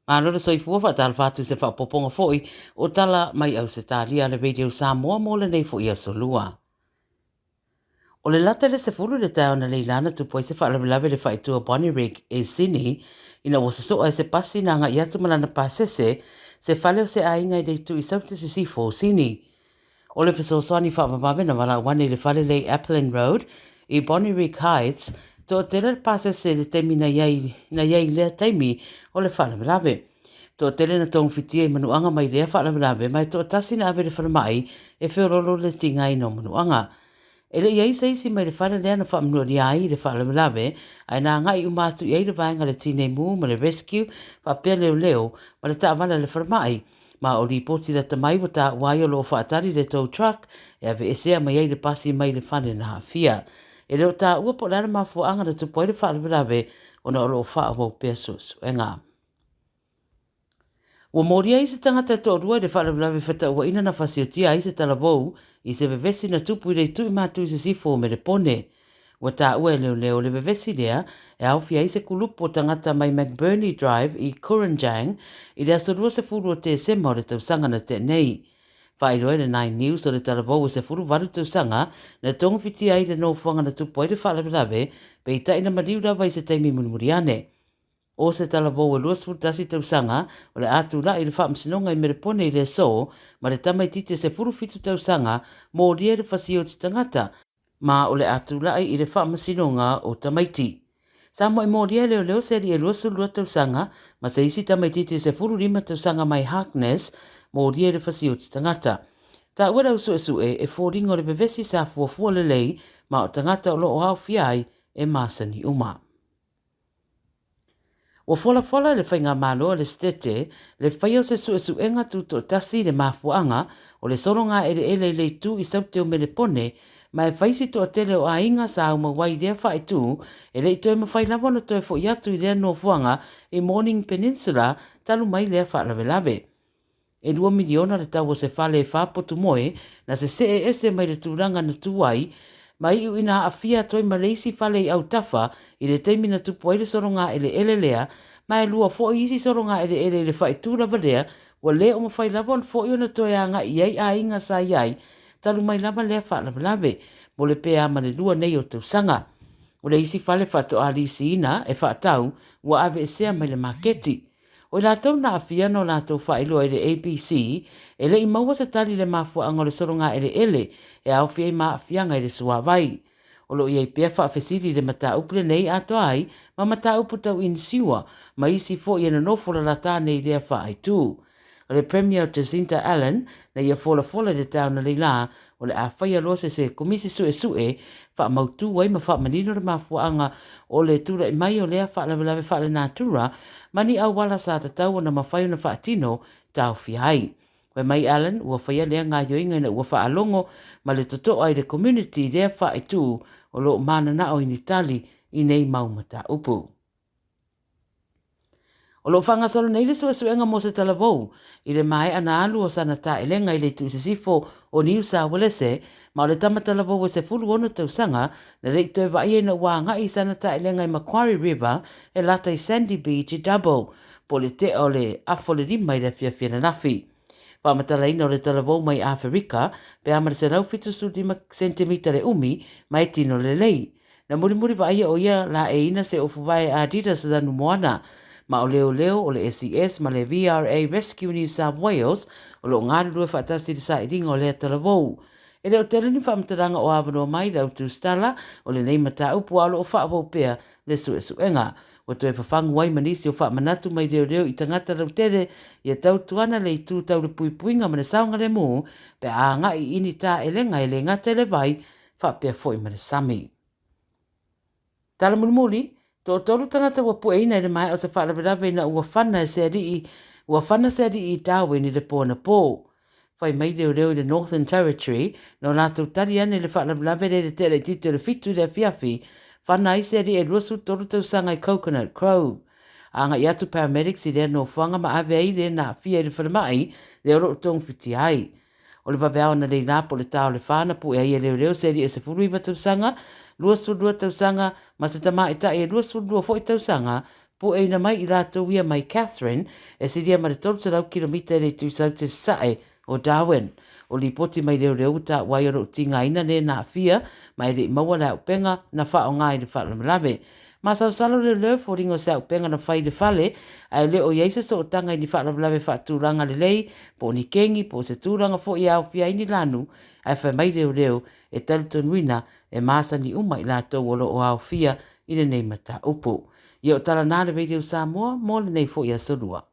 Malo le soifua faatalofa atu i se faaopoopoga foi o tala mai Ausetalia a le Radio Samoa mo lenei foi aso Lua. O le lata i le 10 i le taeao analeila na tupu ai se faalavelave i le faaitu o Bonnyrigg i Sydney ina ua sosoa e se pasi na agai atu ma lana pasese se fale o se aiga i le itu i Saute Sisifo o Sydney. O le fesoasoani faavavave na valaau ane i le fale lea i Aplin Road i Bonnyrigg Heights, toatele le pasese i le taimi na i ai, na i ai i lea taimi o le faalavelave. Toatele na togafitia i manuaga mai lea faalavelave ma e toatasi na ave i le falemai e feololo le tigaina o manuaga. E le i ai se isi mai le fale lea na faamanualia ai i le faalavelave, ae na agai uma atu i ai le vaega a le Tinei Mu ma le Rescue faapea leoleo ma le taavale a le falemai. Ma o lipoti lata mai ua taua ai o lo o faatali le tow truck e aveesea mai ai le pasi mai le fale na aafia. E le o taua po o le a le mafuaaga na tupu ai le faalavelave ona o lo o faaauau pea suesuega. Ua molia ai se tagata e toalua i le faalavelave fetauaina na fasiotia ai se talavou i se vevesi na tupu i le itu i Matu i Sisifo o Melepone. Ua taua e leoleo le vevesi lea e aofia ai se kulupu o tagata mai McBurney Drive i Kurunjang i le aso 20 o Tesema o le tausaga na tea nei. Faailoa e le Nine News o le talavou e 18 tausaga na togafitia ai le nofoaga na tupu ai le faalavelave, peitai na maliu lava i se taimi mulimuli ane. O se talavou e 21 tausaga o le a tulai i le faamasinoga i Melepone i le aso ma le tamaitiiti e 17 tausaga molia i le fasioti tagata ma o le a tulai i le faamasinoga o tamaiti. Sa moemolia e leoleo se alii e 22 tausaga ma se isi tamaitiiti e 15 tausaga mai Harkness molia i le fasioti tagata. Taua le au suesue e foliga o le vevesi sa fuafua lelei ma o tagata o lo o aofia ai e masani uma. Ua folafola e le Faigamalo a le Setete le faia o se suesuega tutoatasi i le mafuaaga o le sologa eleele i le itu i Saute o Melepone ma e fai si toatele o aiga sa aumau ai i lea faaitu e le i toe mafai lava ona toe foi atu i lea nofoaga i Morning Peninsula talu mai lea faalavelave. E 2 miliona le tau o se fale e faapotumoe na sesee ese mai le tulaga na tu ai, ma iu ina aafia atu ai ma le isi fale i autafa i le taimi na tupu ai le sologa eleele lea, ma e lua foi isi sologa eleele i le faaitu lava lea ua le o mafai lava ona foi ona toe agai i ai aiga sa i ai talu mai lava lea faalavelave mo le pe a ma le lua nei o tausaga. O le isi fale faatoa lisiina e faatau ua aveesea mai le maketi. O i latou na aafia na o latou faailoa i le ABC, e le i maua se tali i le mafuaaga o le sologa eleele e aofia ai ma aafiaga i le suavai. O lo o i ai pea faafesili i le mataupu lenei atoa ai ma mataupu tau inisiua ma isi foi e nonofo lalata nei i lea faaitu. O le Premier Jacinta Allan na ia folafola i le taeao analeila o le a faia loa se se Komisi Suesue faamautu ai ma faamanino le mafuaaga o le tulai mai o lea faalavelave faalenatura ma ni auala sa tatau ona mafai ona faatino taofia ai. Fai mai Allan ua faia lea gaoioiga ina ua faalogo ma le totoa i le community i lea faaitu o lo o mananao i ni tali i nei mau mataupu. O lo o faagasolo nei le suesuega mo se talavou i le maea na alu o sana taelega i le itu i sisifo o Niu Sa Uelese ma o le tama talavou e 16 tausaga na le i toe vaaia ina ua agai i sana taelega i Macquarie River e lata i Sandy Beach i Dubbo po o le tea o le afa o le lima i le afiafi ananafi. Faamatalaina o le talavou mai Aferika pe a ma le 175 sentimita le umi ma e tino lelei. Na mulimuli vaaia o ia laeiina se ofuvae Adidas lanu moana, ma o leoleo o le SES ma le VRA Rescue New South Wales o lo o galulue faatasi i le sailiga o lea talavou. E le o tele ni faamatalaga o avanoa mai le au tusitala o lenei mataupu a o lo o faaauau pea le suesuega. Ua toe fafagu ai ma nisi o faamanatu mai leoleo i tagata lautele ia tautuana le itu tau le puipuiga ma le saogalemu pe a agai i ni taelega e le gata i le vai faapea foi ma le sami. Tala mulimuli, toatolu tagata ua pueina i le maea o se faalavelave ina ua fana e se alii, ua fana se alii i Darwin i le po anapō. Fai mai leoleo i le Northern Territory, na o latou tali ane i le faalavelave lea i le tea laitiiti o le 7 i le afiafi, fana ai se alii e 23 tausaga i Coconut Grove. Agai atu paramedics i lea nofoaga ma ave ai le na aafia i le falemai lea o lo o togafitia ai. O le vaveao analeila po o le ta o le fa na pue ai e leoleo se alii e 19 tausaga, 22 tausaga ma se tamaitai e 22 foi tausaga Pueina mai i latou ia mai Katherine, e silia ma le 300 kilomita i le itu saute sasae o Darwin. O lipoti mai leoleo ua taua ai o lo o tigaina le na aafia ma e le i maua le auupega na faaaoga i le faalavelave. Masalosalo leoleo e foliga o se auupega na fai i le fale ae le o i ai se sootaga i ni faalavelave faatulaga lelei po o ni kegi po o se tulaga foi e aofia ai ni lanu ae fai mai leoleo e talitonuina e masani uma i latou o lo o aofia i lenei mataupu. Ia o tala na le Radio Samoa mo lenei foi aso lua.